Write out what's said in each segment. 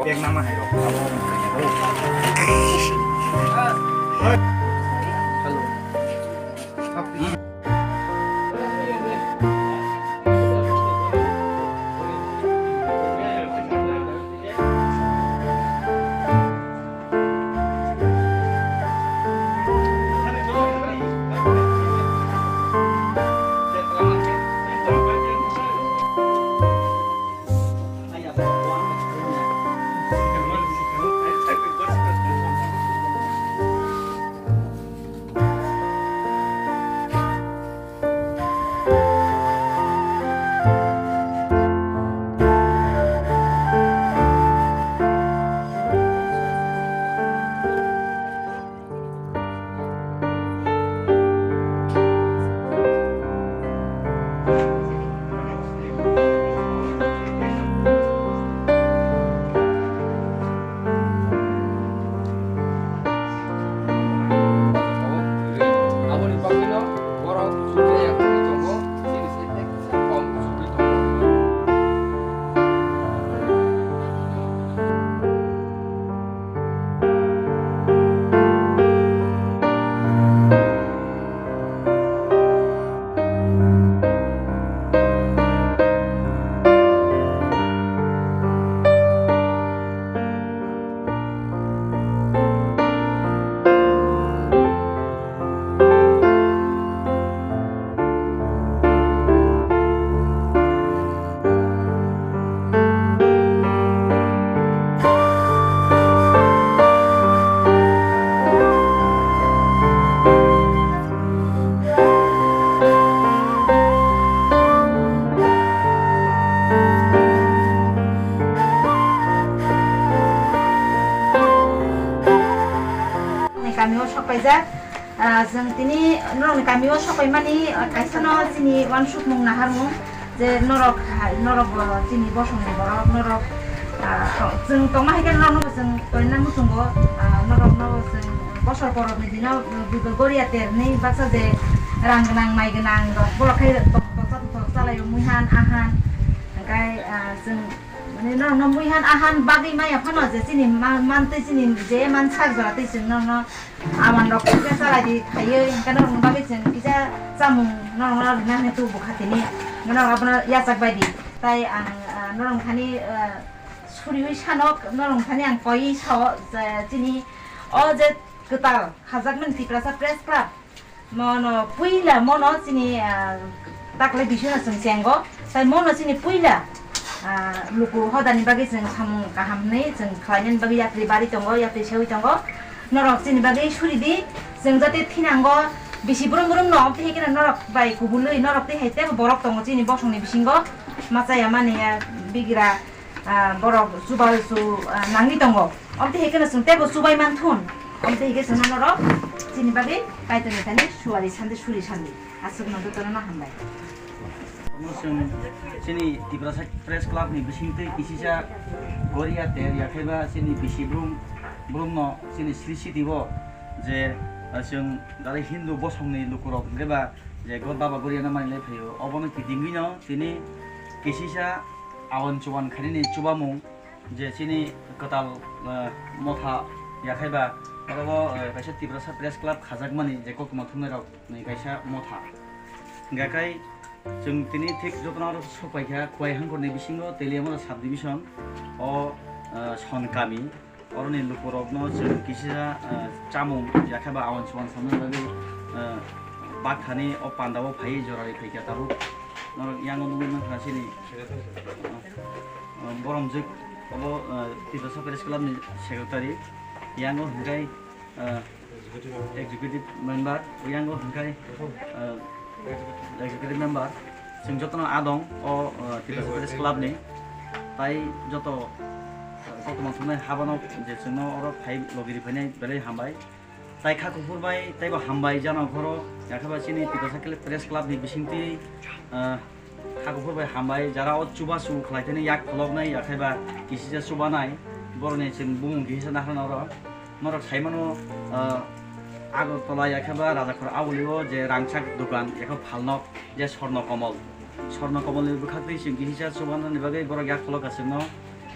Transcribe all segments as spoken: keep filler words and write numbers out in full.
Bag nama hai rok. Aboni bagwino borok chukre yakarwi tongo, chini side-o kisa kom chukri tongo. Ni kamio sok paijak. Ah, chwng tini norokni kamio sok paimani, ah, kaisano chini uansukmung naharmung je norok, ah, norok bo chini bosongni borok, norok, ah, to-, chwng tongma hai khe norokno bo chwng toina muchungo, ah, norokno bo chwng bosor porobni dino, ah, Google Goria terni baksa je rang gwnang, mai gwnang rok borok khai tok-, toksa tok chalaio, muihan, ahan, hwnkhe, ah, chwng mane norokno muihan, ahan bagwi maya phano je chini ma-, mantwi chini je man sak jora twi chwng norokno Awan rok kisa salai di khaiwi, hingke norokni bagwi chwng kisa chamung norokno rwna hinwi tubu kha tini. Hingke norok abono yachak bai di. Tai ang, ah, norok thani, ah, suriwi sanok, norok thani ang koiwi sao, je chini o je kwtal khajakmani Tiprasa Press Club, mono puila mono chini, ah, takle bisino chwng chengo. Tai mono chini puila, ah, luku hodani bagwi chwng samung kaham hwnwi chwng khlainani bagwi yapri bari tongo, yapri seui tongo. Norok chini bagwi suri di, chwng jate thinango bisi brum brum no, tei khe norok bai kubului norok tei hai tebo borok tongo chini bosongni bisingo. Machaya mani, ah, bigra, ah, borok chubachu, ah, nangwi tongo. Omtwi hai kheno chwng teibo chubai manthun. Omtwi hai khe chwngno norok chini bagwi Kaitorni thani suari sandi, suri sandi. Aswkno jotono no hambai. Omo chwng chini Tiprasa Press Club ni bisingtwi kisisa Goria ter yakhaiba chini bisi brum, brumno chini Sri City o je, ah, chwng jara Hindu bosongni lukurok hwnkhe ba je God Baba Goria no mani lai phaio. Obono kitingwino tini kisisa awan chuban khainani chubamung je chini kwtal, eh, motha yakhaiba oro, eh, kaisa Tiprasa Press Club khajakmani je koktwma thumnairokni kaisa motha. Hingkha khe chwng tini thik jotono oro sokpaikha Khowai Hangkhorni bisingo Teliamura Sub Division o, eh, Son kami. Oroni lukurokno chwng kisisa, ah, chamung yakhaiba awan chuan samna bagwi, ah, bakthani o pandao phaiwi jorari phaikha tabuk. Norok yango nugwi mankha chini, ah, ah, boromjwk obo, ah, Tiprasa Press Club ni secretary. Yango hwnkhe, ah, executive member, yango hwnkhe, ah, executive member. Chwng jotono adong o, ah, Tiprasa Press Club ni. Tai joto koktwma thumnai habano je chwngno oro phai logiri phainai belai hambai. Tai kha kuphur bai taibo hambai jana khoro, yakhaba chini Tiprasa Press Club ni bisingtwi, ah, kha kuphur bai hambai jara o chubachu khlai thani yak pholoknai yakhaiba kisisa chubanai boroni chwng bumung kisa naharna oro. Norok saimano, ah, Agartala yakhaba Rajakhor aulio je rangchak dogan yakha phalnok je Swarno Komol. Swarno Komolni bwkhaktwi chwng kisisa chubanani bagwi borok yak pholok aswkno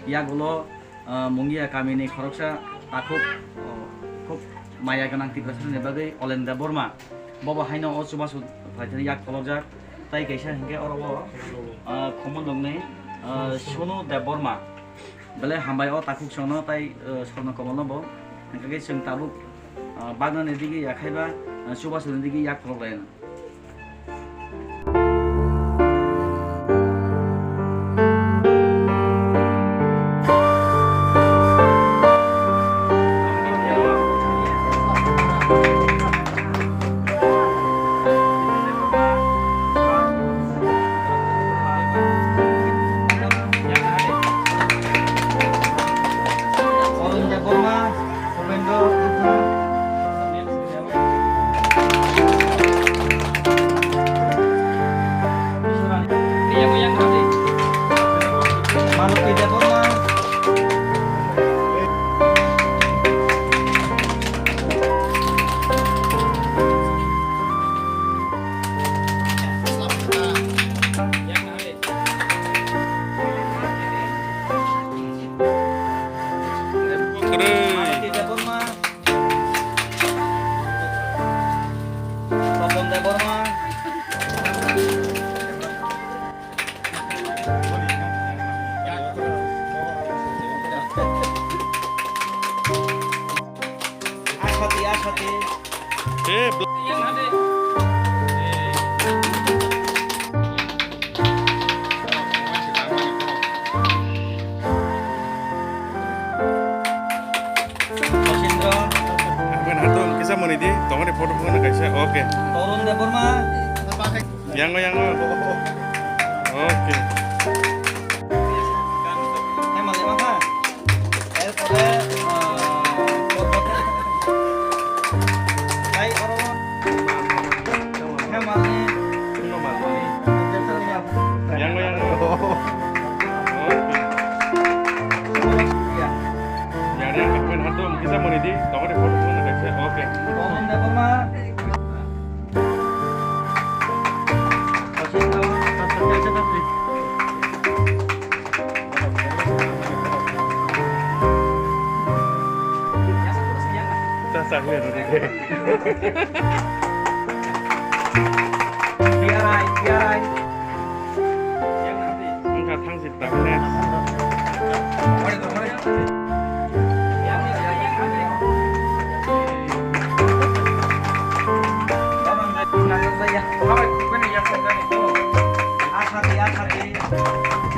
yak ulo, Ah, Mungia kamini khoroksa takhuk, oh, khub maya gwnang Tiprasani bagwi Olen Debbarma. Bobo haino o chubachu phaithani yak kolokjak. Tai kaisa hinkhe oro o, ah, khumulwngni, ah, Sonu Debbarma. Belai hambai o takhuk songno tai, ah, sorno komolno bo. Hinkhe chwng tabuk, ah, bagnani digi yakhaiba, ah, chubasuni digi yak kolok laina. Maruti Debbarma. Maruti Debbarma. Topon Debbarma. Ashati, Ashati. Eh, bl- Sachin Rao. Aboni hato kisa mani di, tongmani photo phone kaisa, okay. Torun Debbarma. Yango, yango. Okay. Hai, malai mangkha. Erpore, ah, hai, oro. Hai, malai. Yango, yango. Okay. Yari, ang kapen hato, ang kisa mani di, tongmani photo phone kaisa, okay. Torun Debbarma. Wngkha thangsi.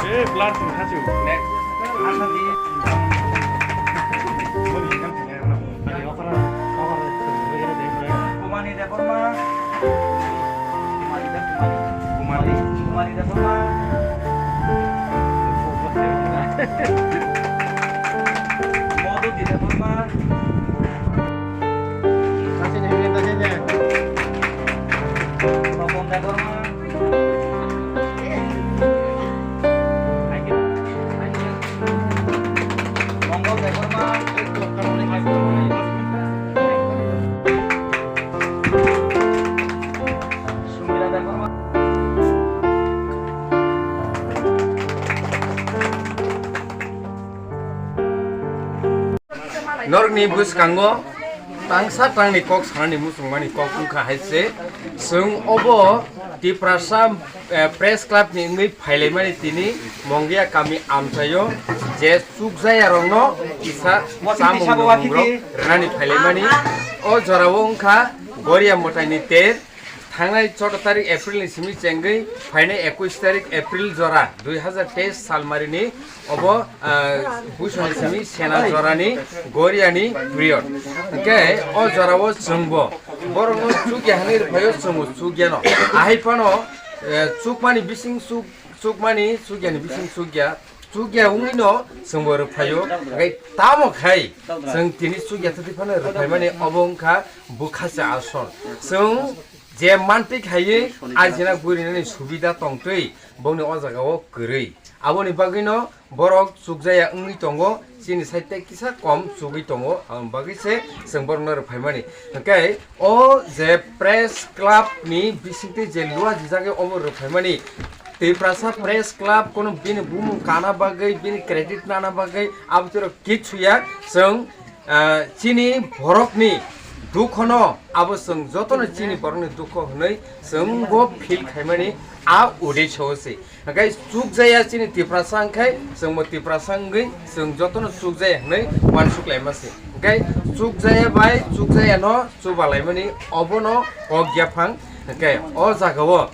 Eh, blur tong kha se. Kumani Debbarma. Kumari da Kumari. Kumari. Kumari Debbarma. Modu di Debbarma. Topon Debbarma. Mongol Debbarma. Sumira Debbarma. Norokni bwskango tangsa tangni kok sanani muchungmani kok wngkha hai se, chwng obo Tiprasa, eh, Press Club ni wngwi phailaimani tini Mongia kami amchaio je chukjaya rokno kisa samung nungmung rok rwnani phailaimani. O jorao wngkha Goria mwtaini ter, thangnai choudo tarik April ni simi chengwi phainai ekush tarik April jora dui hazar teis salmarini obo, ah, buisoni simi sena jorani Goriani period. Hwnkhe o jorao chwngbo borokno chukya hwnwi rwphaio, chwngbo chukyano. Ahai phano, eh, chukmani bising chuk-, chukmani chukyani bising chukya, chukya wngwino chwngbo rwphaio. Hwnkhe tamo khai chwng tini chukya thwtwi phano rwphaimani obo wngkha bwkhacha asol. Chwng je mantwi khaiwi ajina gurinani subida tongtwi bongni o jagao kwrwi. Aboni bagwino borok chukjaya wngwi tongo, chini side tei kisa kom chugwi tongo, aboni bagwi se chwng borokno rwphaimani. Hwnkhe o je Press Club ni bisingtwi je lua jijagwi omo rwphaimani, Tiprasa Press Club kono bini bumung kana bagwi, bini credit nana bagwi abo tiro kichu ya. Chwng, ah, chini borokni dukhono abo chwng jotono chini borokni dukho hwnwi chwngbo feel khaimani a udeisyo se. Hwnkhe chukjaya chini Tiprasa hwnkhe chwngbo Tiprasa wngwi chwng jotono chukjaya hwnwi uansuk laima se. Hwnkhe chukjaya bai chukjayano chubalaimani obono kok yaphang. Hwnkhe o jagao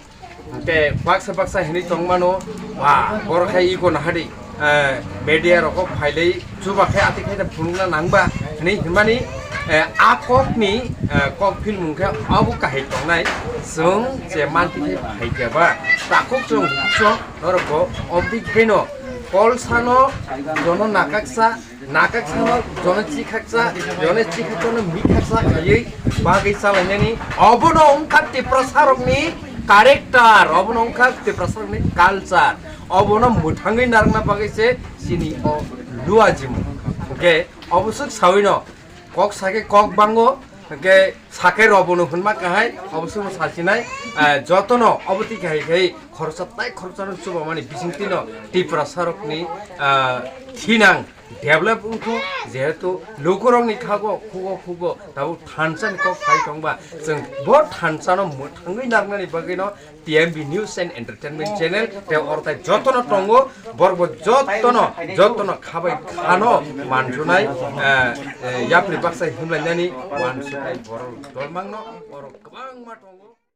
Hwnkhe baksa baksa hinwi tongmano, ba, borok hai iko nahadi, eh, media rokgo phailai chuba khe ati khe phunukna nangba hinwi hinmani, eh, a kokni, eh, kok philmung khe abo kahai tongnai, chwng je manti khe phaikha ba, takhuk chwng chwng norokbo obdi kheno kolsano jono nakaksa Nakaksano jone chikhaksa, jone chikhaksa no mikhaksa khaiwi bagwi chalainani. Obono wngkha Tiprasarokni character, obono wngkha Tiprasarokni culture. Obono mwthangwi narwkna bagwi se chini o luajimo. Hwnkhe obo swk sawino kok sakhe kok bango, hwnkhe sakhe robono hwnma kahai, obo swkno sachinai, eh, jotono obo twi kahai khai khoroksa tai khoroksano chubamani bisingtwino Tiprasarokni, ah, thinang develop wngkho, jehetu lukurokni khago khugo khugo tabuk thansa ni kok phai tongba, chwng bo thansa no mwthangwi narwknani bagwi no T M B News and Entertainment Channel tei oro tai jotono tongo, borok bo jotono, jotono khabai khano manjunai, eh, eh, yapri baksa himlainani uansuknai borok dolmangno oro kwbangma tongo.